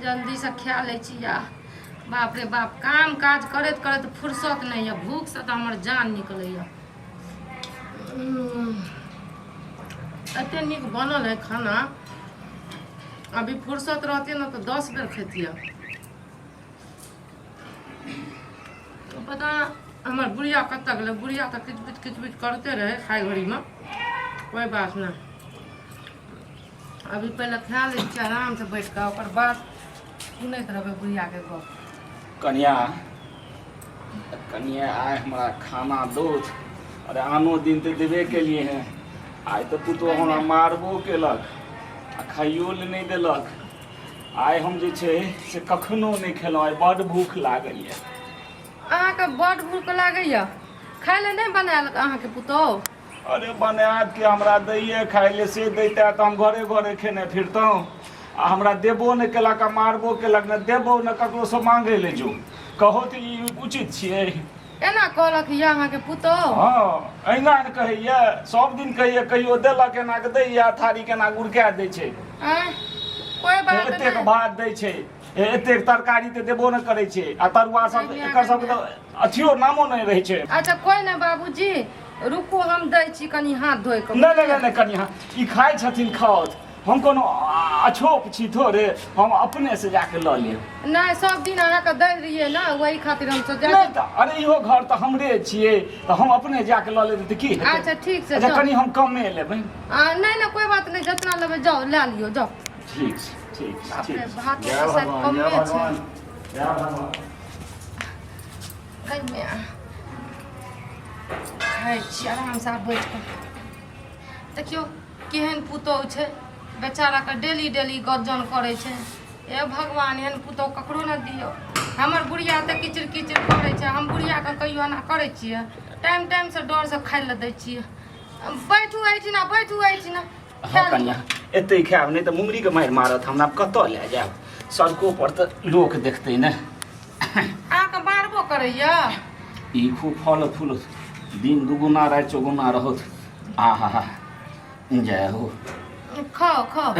जल्दीसँ खा लै छी। आ बाप रे बाप, काम काज करैत करैत फुर्सत नहि यऽ, भूखसँ तऽ हमर जान निकलैए। एते नीक बनल है खाना, अभी फुर्सत रहती ने तऽ 10 बेर खैतियै। पता हमर बुढ़िया कतऽ गेलै? बुढ़िया तऽ किचबिच किचबिच करते रहै खाय घड़ीमे। कोइ बात नहि, अभी पहिले खा लै छियै आरामसँ बैठ कऽ, ओकर बाद सुनैत रहबै बुढ़ियाके गप। कनिया, कनिया, आइ हमरा खाना दौथ। अरे आनो दिन तऽ देबे केलिए हैं, आइ तऽ पुतोह हमरा मारबो केलक आ खाइयो लए नहि देलक। आइ हम जे छै से कखनो नहि खेलहुँ, आइ बड्ड भूख लागल यऽ। अहाँके बड्ड भूख लागैए? खाय लए नहि बनायल अहाँके पुतोह? अरे बनायत कि हमरा दैये खाय ले, से दैते तऽ हम घरे घरे खेने फिरतहुँ। आ हमरा देबो नहि केलक आ मारबो केलक, ने देबो ने ककरोसँ मांगै ले जो कहो तऽ ई उचित छियै? एना कहलक यऽ अहाँके पुतोह? हँ, अहिना ने कहैया, सब दिन कहैया। कहियो देलक एना के दैया, थारी केना गुड़का दै छै। आँय, कोइ बात एतेक नहि। भात दै छै, एतेक तरकारी तऽ देबो नहि करै छै, आ तरुआ सब एकर सबके तऽ अथियो नामो नहि रहै छै। अच्छा कोइ नहि बाबूजी, रुकू, हम दै छी कनि हाथ धोइ कऽ। नहि नहि नहि कनि ई खाइ छथिन खाओत, हम कोनो अछोप छी थोड़े, हम अपने से जाके लऽ लेब। नहि, सब दिन अहाँके दै रहियै ने, वही खातिर हम सोचै। नहि तऽ अरे इहो घर तऽ हमरे छियै, तऽ हम अपने जाके लऽ लेबै तऽ की हेतै? अच्छा ठीक छै। अच्छा। जाउ। कनि हम कमे लेबै। नहि नहि, कोइ बात नहि, जितना लेबै जाउ लए लियौ, जाउ। ठीक छै, ठीक छै। बाप ठीक रे, छै। भातो जय तऽ शायद भगवान, कमे जय छै। भगवान, जय भगवान। एहिमे खाइ छी आरामसँ आब बैठ कऽ। देखियौ केहन पुतोहु छै, बेचाराके डेली डेली गज्जन करै छै। हे भगवान, एहन पुतोहु ककरो नहि दियौ। हमर बुढ़िया तऽ किचिर किचिर करै छै, हम बुढ़ियाके कहियो एना करै छियै? टाइम टाइमसँ डरसँ खाइ लए दै छियै। बैठू एहिठिना, बैठू एहिठिना। हँ कनिया, एतै खायब, नहि तऽ मुंगरीके मारि मारत हमरा। कतऽ लए जायब? सड़को पर तऽ लोक देखतै ने। अहाँके मारबो करैया? ई खूब फल फूल, दिन दुगुना राति चौगुना रहत। आ हा हा, जय हो। खाओ खाओ।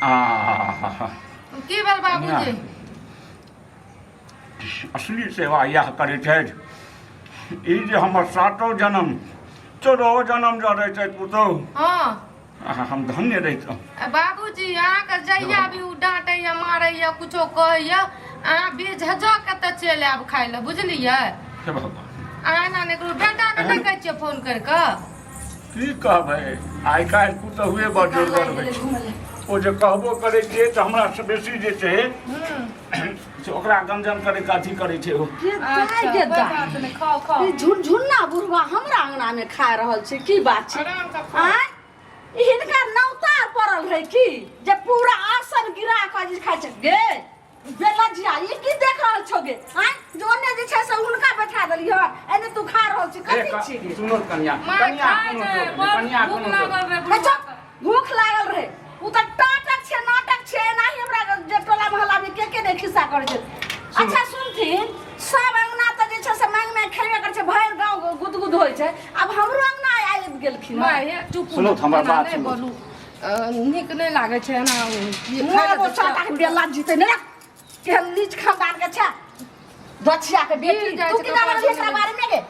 आ हा हा। की भेल बाबूजी? असली सेवा इएह करै छथि। ई जे हमर सातो जन्म 14 जन्म जरै छथि पुतहु, हम धन्य रहितहुँ। बाबूजी, अहाँके जहिया भी ओ डाँटैया, मारैया, कुछो कहैया, अहाँ बेझझक के तऽ चलि आयब खाय लए, बुझलियै? हे भगवान। अहाँ एना नहि करू। बेटाके नहि कहै छियै फोन करि कऽ? की कहबै, आइ काल्हि पुतहुए बड़ जोरगर होइ छै। ओ जे कहबो करै छियै तऽ हमरा से बेसी जे छै से ओकरा गंजन करैके अथी करै छै ओ। के अच्छा, दाइ गे कोइ दाइ। बात नहि, खाओ खाओ। ई झुनझुन्ना बुढ़वा हमरा अंगना में खा रहल छै, की बात छै? आराम से खाओ। आँय, ई हिनका नौतार पड़ल रहे की जे पूरा आसन गिरा कऽ जे खाइ छै? गे बेलजिया, ई की देख रहल छौ गे? आँय, जो ओने जे छै से हुनका बैठा देलियै हन, एने तू खा रहल छी, कथी छी गे? सुनो कनिया, माय कनिया, खाइ कोनो छै, जोक नहि, बड़ कनिया, भूख कोनो जोक लागल रहै हे बुढ़वा चुप, के। भूख लागल रहे ओ तऽ नाटक छै, नाटक छै। एनाही हमरा जे टोला मोहल्ला में के के नहि खिस्सा करै छै। अच्छा सुनथिन, सब अंगना तऽ जे छै से मांग में खेबे करै छै, भरि गाँव गुदगुद होइ छै, आब हमरो अंगना आबि गेलखिन हँ। माय हे, चुप। सुनू, हमर एना बात नहि सुनू। बोलू, नीक नहि लागै छै एना ई खाय लए मारबो दै छै। चाटा के बेला जीते ने, केहन नीच खानदान के छै दक्षिया के बेटी। गिर जाइ तू छै की जानै कपार छी एकरा पर। बारे में गे?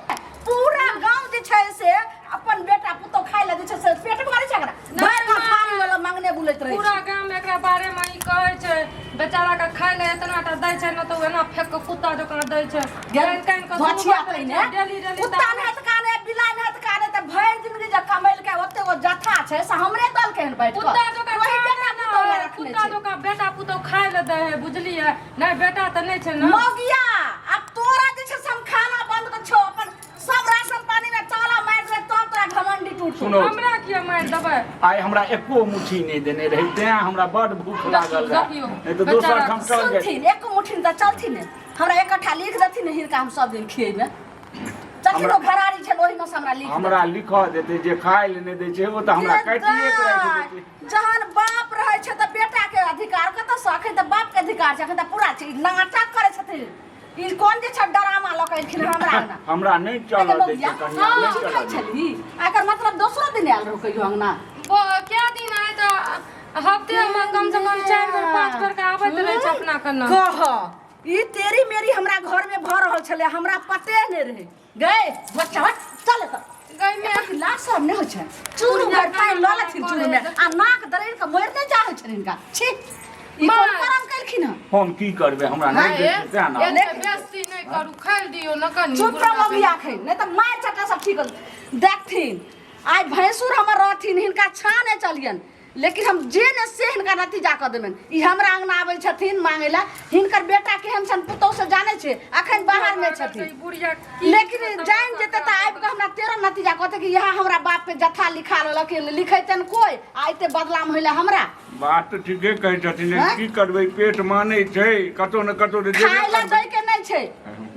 पूरा गांव जे छै से अपन बेटा पुतोह खाय ले जे छै से पेट भरै छै एकरा, भरि गांव थारी वाला मांगने बुलैत रहै पूरा छै। गाम एकरा बारे में ई कहै छै, बेचारा के खाय ले एतना टा दै छै ने तऽ ओ एना फेंक के कुत्ता जकाँ दै छै, कानि कानि के दक्षिया सुनबो करै पहिने छै, डेली डेली। कुत्ता नहि हेत काने, बिलाइ नहि हेत काने, तऽ भरि जिंदगी जे कमेलकै ओते ओ जथा छै से हमरे देलकै हन बैठ कऽ। कुत्ता जकाँ वही खाय बेटा ले पुतोह लए ने, रखने कुत्ता छै। जकाँ बेटा पुतोह खाय ले दै है, बुझलियै? नहि, बेटा तऽ नहि छै ने। मौगिया, आब तोरा जे छै से हम खाना बंद कर छौ, अपन सब राशन पानी में ताला मारि देबै तब तोरा घमंडी टूटतौ। सुनो। हमरा किया मारि देबै? आइ हमरा एको मुट्ठी नहि देने रही, तें हमरा बड भूख लागल रहै, देखियौ, नहि तऽ दोसर बेचारा ठाम चल जाइ। सुनथिन, एक मुट्ठी तऽ चलथिन ने, हमरा एक कट्ठा लिख देथिन ने, हिनका हम सब दिन खिएबै। चलथिन, ओ घरारी छल ओहिमे से हमरा लिख हमरा लिखऽ देतै। जे खाय लए नहि दै छै ओ तऽ हमरा काटिए के राखि देतै। जहन बाप रहै छै तऽ बेटा के अधिकार कतऽ से? अखन तऽ बाप के अधिकार छै, अखन तऽ पूरा छै। ई नाटक करै छथिन, ई कोन जे छै डरामा लऽ कऽ एलखिन हमरा अंगना हमरा नहि चलऽ दै छै कनिया नहि खाइ चलऽ दै छलही एकर मतलब दोसरो दिन आयल रहौ कहियो अंगना क्या दिन आए तऽ हफ्ते में कम से कम 4 बेर 5 बेर के आबैत रहै छै अपना कन कह ई तेरी मेरी हमरा घर में भऽ रहल छलै हमरा पते नहि रहै गए बच्चा हट चल एतऽ गई में एकर लाज शरम नहि होइ छै चूरू भरि पानि लऽ लेथिन चूरू में आ नाक दरड़ि कऽ मरि नहि चाहै छनि हिनका छी ई कोन करम केलखिन हँ हम की करबै हमरा नहि दै छै तेँ ने एते बेसी नहि करू खाइ दियौ ने कनि चुप रह मम्मी आखिन नहि तऽ मारि चटा सब ठीक देखथिन आइ भैंसुर हमर रहथिन हिनका छा नहि चलियन लेकिन हम जे ने से हिनका नतीजा कऽ देबनि ई हमरा अंगना आबै छथिन मांगै लए हिनकर बेटा केहन छनि पुतहु से जानै छै अखन बाहर मे छथिन बुढ़िया लेकिन जानि जेतै तऽ आबि कऽ हमरा तेरह नतीजा कहतै कि यहाँ हमरा बाप पे जथा लिखा लेलक लिखेतनि कोइ आ एते बदलाम होइले हमरा बात तऽ ठीके कहै छथिन लेकिन आँय? की करबै पेट मानै छै कतौ ने कतौ तऽ जेबे खाय लए करबै। दै के नहि छै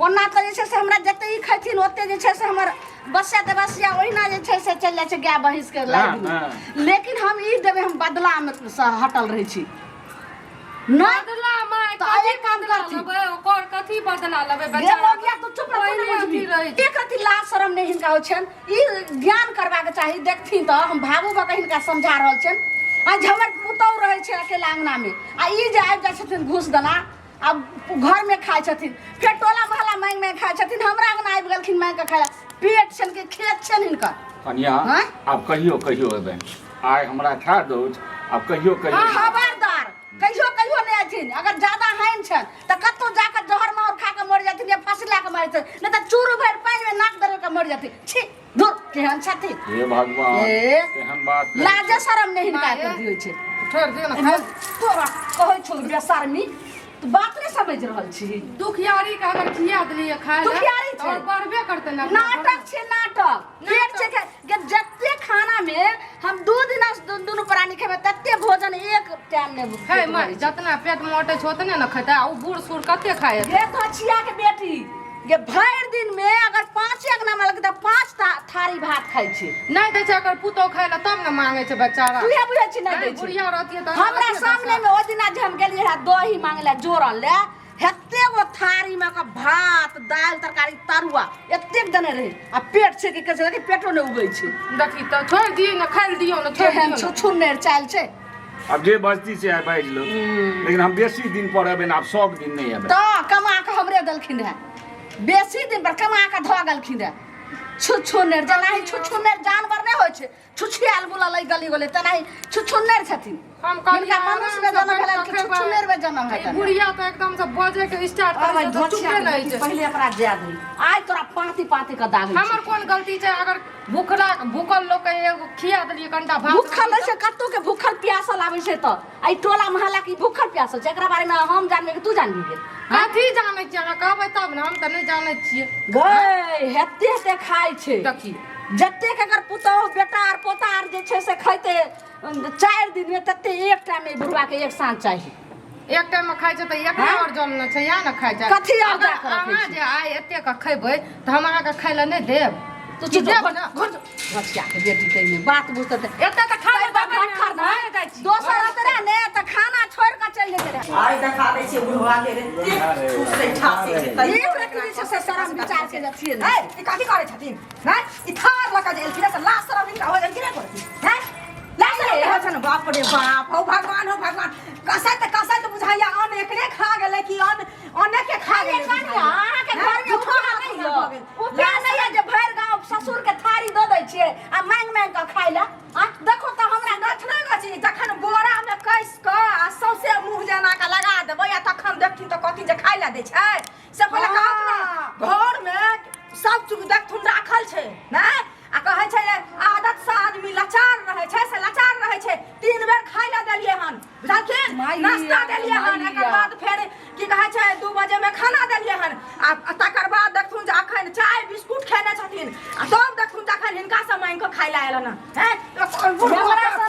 ओना तऽ जे छै से हमरा जते ई खैथिन ओते जे छै से हमर बसिया दबसिया ओहिना जे छै से चलि जाइ छै गाय भैंस के लाइफ हाँ, मे लेकिन हम ई देबै हम बदला मे से हटल रहै छी नहि बदला माय तऽ कथी एक काम बदला करथिन। लेबै ओकर कथी बदला लेबै गे बेचारा मोगिया तू चुप रह तू पहिले नहि अथी बुझबी रहै छै। एक रति लाज शरम नहि हिनका होइ छनि ई ज्ञान करबाक चाही देखथिन तऽ हम भाबू भऽ कऽ हिनका समझा रहल छनि आ जे हमर पुतहु रहै छै अकेला अङ्गनामे आ ई जे आबि जाइ छथिन घूस देना आ घरमे खाइ छथिन फेर टोला मोहल्ला माँगि माँगि खाइ छथिन हमरा अङ्गना आबि गेलखिन माँगि कऽ खाइ लए पेट छनि कि खेत छनि हिनकर कनिया आँय? आब कहियो कहियो एबै आइ हमरा ठा दौ आब कहियो कहियो खबरदार कहियो कहियो नहि अथिन अगर ज्यादा हानि छनि तऽ कतहु जाकऽ जहर माहौर खा कऽ मरि जाथिन या फांसी लए कऽ मरि जेथिन नहि तऽ चूरू भरि पानिमे नाक दरड़ कऽ मरि जाथिन छी धुर केहन छथिन हे भगवान ए। तेहन बात करै लाजे शरम नहि हिनका माये। एकर होइ छै छोड़ि दियौ ने खाइ तोरा कहै छौ बेशर्मी तू बात नहि समझ रहल छी दुखियारी के अगर खिया देलियै खाय लए दुखियारी तऽ छै। और बढ़बे करतै ने अपना नाटक छै नाटक पेट छै के जते खाना में हम दू दिना से दुनू प्राणी खेबै तते भोजन एक टाइम में हे माय जतना पेट में अटै छै ओतने ने खेतै आ ओ बूढ़ सूढ़ कते खाय गे धछिया के बेटी गे भरि दिन में अगर पांच अंगना में लगतै पांच थारी भात खाइ छै नहि दै छै अगर पुतोह खाय लए तब ने मांगे छै बेचारा तू इहे बुझै छी नहि दै छै बुढ़िया रहतियै तऽ हमरा सामने में ओ दिना जे हम गेलियै रहे दही मांगे लए जोड़ल लए एते गो थारी में के भात दालि तरकारी तरुआ एतेक देने रहे आ पेट छै कि कहै छै पेटो नहि उगै छै देखी तऽ छोड़ि दियै ने खाय लए दियौ ने छोड़ि केहन दियौ ने। छुछुन्नेर चालि छै आब जे बजती से आइ बाजि लो लेकिन हम बेसी दिन पर एबै ने आब सब दिन नहि एबै तऽ कमा कऽ हमरे देलखिन रहे बेसी दिन पर कमा कऽ धऽ गेलखिन रहे छुछुन्नेर जेनाही छुछुन्नेर जानवर नहि होइ छै छुछियाल बुलल अइ गली गली तेनाही छुछुन्नेर छथिन हम कहलियै हिनका मनुष्य में जन्म भेलनि कि छुछुन्नेर में जन्म ई हेतनि बुढ़िया तऽ एकदम से बजे के स्टार्ट करै छै तऽ चुपे नहि छै पहिले एकरा जाय दही आइ तोरा पाँति पाँति कऽ दागै हमर कोन गलती छै अगर भूखला भूखल लोक के एगो खिया देलियै कनिटा भात भूखल रहै छै कतौ के भूखल प्यासल आबै छै तऽ एहि टोला मोहल्ला के ई भूखल प्यासल छै एकरा बारे में हम जानबै कि तू जानबी गेल कथी जानै छियै अहाँ कहबै तब ने हम तऽ नहि जानै छियै गै हेते हेते खाइ छै देखी जतेक अगर पुतोहु बेटा आर पोता आर जे छै से खैते 4 दिन में तते एक टाइम में बुढ़वा के एक साँझ चाही एक टाइम में खाइ छै तऽ एकरे हाँ? और जल ने छै इएह ने खाइ छै कथी और अगर जा कऽ रखै अहाँ छी? जे आइ एते के खैबै तऽ हम अहाँके खाइ लए नहि देब तू की चुप देब घर ने घर बचिया के बेटी तैमे बात बुझते तऽ एते तऽ खाइ लए देबै घर ने, खर भए जाइ छी। दोसर रहते रहे ने तऽ खाना छोड़ कऽ चलि जेते रहे आइ देखा दै छियै बुढ़वा के रे ठूसै ठासै छै तैयो एक रति जे छै से शरम विचार के अथिए नहि है ई कथी करै छथिन हैं ई थार लऽ कऽ जे एलखिन से लाज शरम हिनका हो गेलखिन करथिन हैं लाज शरम होइ छनि बाप रे बाप हो भगवान हो भगवान कसैत कसैत बुझाइया अन्न एकरे खा गेलै कि अन्न अन्न के खा अरे गेलै कनिया, अहाँके हैं? घरमे झूठो उपा हाथ नहि भऽ यऽ। गेल। उपा नहि यऽ जे भरि गाँव ससुरके थारी दऽ दै छियै आ माँगि माँगि कऽ खाइ लए। आ देखो तऽ हमरा नथना गाछी जखन बोरा में कस कऽ आ सौंसे मुँह जेना कऽ लगा देबै आ तखन देखथिन तऽ कहथिन जे खाइ लए दै छै से पहिले कहत ने घर में सब चीज देखथुन राखल छै ने आ कहै छै जे आदत से आदमी लाचार रहै छै से लाचार रहै छै 3 बेर खाइ लए देलियै हन बुझलखिन माइया, नाश्ता देलियै हन माइया। एकर बाद फेर की कहै छै 2 बजे में खाना देलियै हन आ तकर बाद देखथुन जे अखन चाय बिस्कुट खेने छथिन आ तब देखथुन जे अखन हिनका से मांगि कऽ खाइ लए आयल हन हैं हमरा से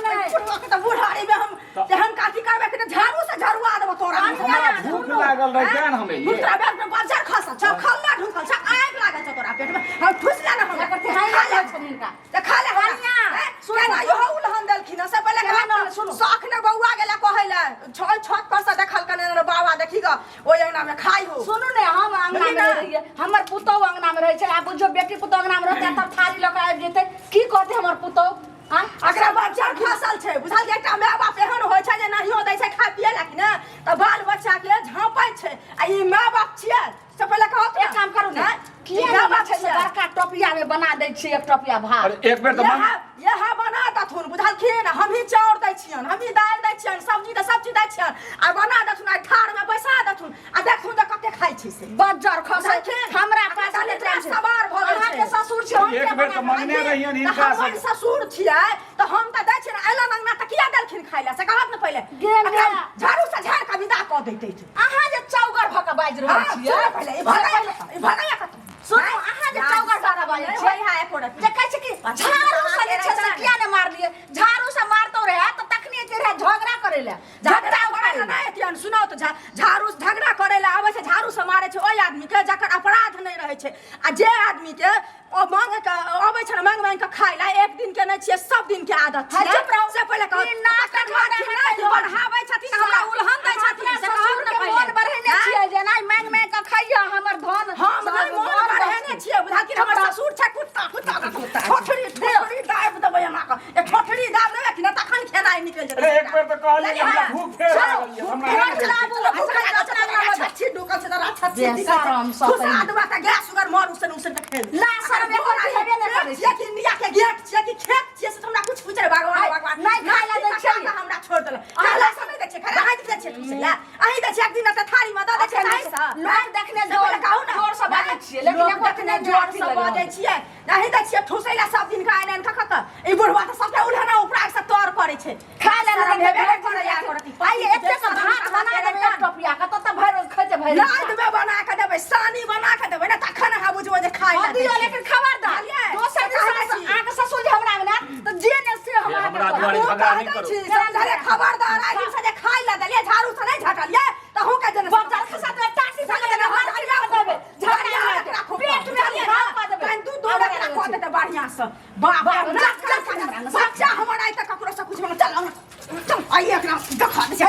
नहि। बुढ़वा के तऽ बुढ़ारी में हम तेहन काथी करबै कि झाड़ू से झरुआ देबो तोरा हमरा भूख लागल रहै तें ने हम एलियै। तोरा पेट में बज्जर खसल छौ खल्ला ढुकल छौ आगि लागल छौ तोरा पेट में हम ठुस ले ना हमरा एकर तेहाइ खा ले लागल छनि हिनका। तऽ खा ले हमरा। कनिया, हैं? सुनू। केना इहो उलहन देलखिन हँ से पहिले केना कहत सुनू। शौख ने बौआ गेला कहै लए छत पर से देखलकन अंगना बाबा देखी ग ओहि अंगना में खाई हो। सुनू ने, हम अंगना में बुझली ना? रहिए, हमर पुतहु अंगना में रहै छै। आ बुझो बेटी पुतहु अंगना में रहतै तब थारी लऽ कऽ आबि जेतै, की कहतै हमर पुतहु? आँय? एकरा बच्चा फसल छै, बुझल? एकटा माय बाप एहन होइ छै जे नहियो दै छै खाय पिए ला कि ने तऽ बाल बच्चा के झाँपै छै, आ ई माय बाप छियै से पहिले कहत। एक काम करू ने, किया माय नहि बाप छै से छियै। बड़का टोपिया में बना दै छियै एक टोपिया भात। अरे एक बेर तऽ इएह इएह बना देथुन, बुझलखिन? हमही चाउर दै छियनि, हमही दालि दै छियनि, सब्जी तऽ सब चीज दै छियनि, आ बना देथुन, आ ठाढ़ मे बैसा देथुन, आ देखथुन तऽ कते खाइ छै से। बज्जर खसै बुझलखिन? हमरा अखन पास तऽ नहि इतना छै। सवार भऽ गेल अहाँके छै। ससुर छै, हम एक किया बेर तऽ बना मंगने रहियनि तऽ हिनका हमर से। ससुर छियै तऽ हम तऽ दै छियै ने। अयलन अंगना तऽ किया देलखिन खाइ लए से कहत ने पहिले। गेल एकरा ने। झाड़ू से झाड़ कऽ विदा कऽ दैते छै। अहाँ जे चौगर भऽ कऽ बाजि रहल हाँ, छियै, सुनू पहिले, ई भगैया कतऽ? ई भगैया कतऽ? सुनू, अहाँ जे चौगर भऽ कऽ बाजै नहि छियै, होइ है एको रत्ती। जे कहै छै कि झाड़ू से जे छै से किया ने मारलियै, झाड़ू से मारतो रहै तऽ तखनी एते रहै झगड़ा करै लए, झगड़ा झगड़ा करै लए नहि एतियन। सुनौ तऽ, झाड़ू झगड़ा करै लए आबै छै, झाड़ू से मारै छै ओहि आदमी के जकर अपराध नहि रहै छै, आ जे आदमी के ओ मांग के अबै छै ने, मांग मांग के खाय लए, एक दिन के नहि छियै, सब दिन के आदत है, छियै। चुप रहू। से पहिले कहू। ई नाटक तकर बाद हमरा कि अहाँके नहि बढ़ाबै छथिन, हमरा उलहन दै अहाँ छथिन, अपना से कहू ससुर ने के पहिले। मोन बढ़ेने आँय? छियै जे नहि मांग मांग कऽ खइयौ हमर धन। हम नहि मोन धन बढ़ेने छियै, बुझलखिन? हमर ससुर छै कुत्ता, कुत्ता कुत्ता, ठोठरी ठोठरी दाबि देबै एना कऽ, एक ठोठरी दाबि देबै कि ने तखन खेनाइ निकलि जेतै। अरे एक बेर तऽ कहलियै लेकिन हमरा हाँ, भूख फेर चलो, लागल यऽ, हमरा भूख नहि लागल छै, भूख लागल छै, राक्षसी ढुकल छै, तऽ राक्षसी जे दिखै छै। शरम सँ खुश तैं। आदमी तऽ गैस सुगर मर उसन उसन के खेल। ना, शरम एको रत्ती हेबे नहि करै छै। छियै कि इंडिया के गेट छियै कि खेत छियै से तऽ हमरा कुछ पूछे भगवान भगवान। नहि खाय लए दै छियै। छियै हमरा छोड़ि देलक। खाय लए से नहि दै छियै, खाय लए अहीं दै छियै, ठुसै लए। अहीं दै छियै, एक दिन तऽ थारीमे दऽ दै छियै अखन ताहि सँ। लोक देखने से पहिले कहू ने। जोर सँ बाजै छियै, लेकिन लोक एको देखने रत्ती जोर अथी सँ लगल। बाजै छियै, नहीं दै छियै ठुसै लए सब दिन के आनि आनि कऽ कऽ। ई बुढ़वा तऽ सबके उल्हना उपरा से तर करै छै। खाय लए शरम नहि हेबे दै नहि करैया एको रत्ती। आइ एतेक भात बना देबै एक टोपिया के तऽ भरि रोज खैते भरि लाद में बना के देबै, सानी बना के देबै ने तखन अहाँ बुझबै जे खाय लए दै दियौ। छै। लेकिन खबरदार, बुझलियै? दोसर दिन से कहै सास छी। अहाँके ससुर जे हमरा अंगना तऽ जे ने से हम हे, अहाँके हमरा करब। दुआरे हमहूँ झगड़ा कह नहि दै करू। छी, समझलियै? खबरदार, आइ दिन से जे खाय लए देलियै, झाड़ू से नहि झटलियै तऽ अहूँ के जेना बच्चा खसा देबै, टाटी से देबै, मार के देबै, झगड़ा एकरा खूब पेट में घाव कऽ देबै। कनि दूध दूध एकरा कऽ देतै बढ़िआँ से। बाप बाप, रे, चल, चल, चल, बच्चा हमर आइ तक ककरो से कुछ चल चल, आइए एकरा देखा दै छै।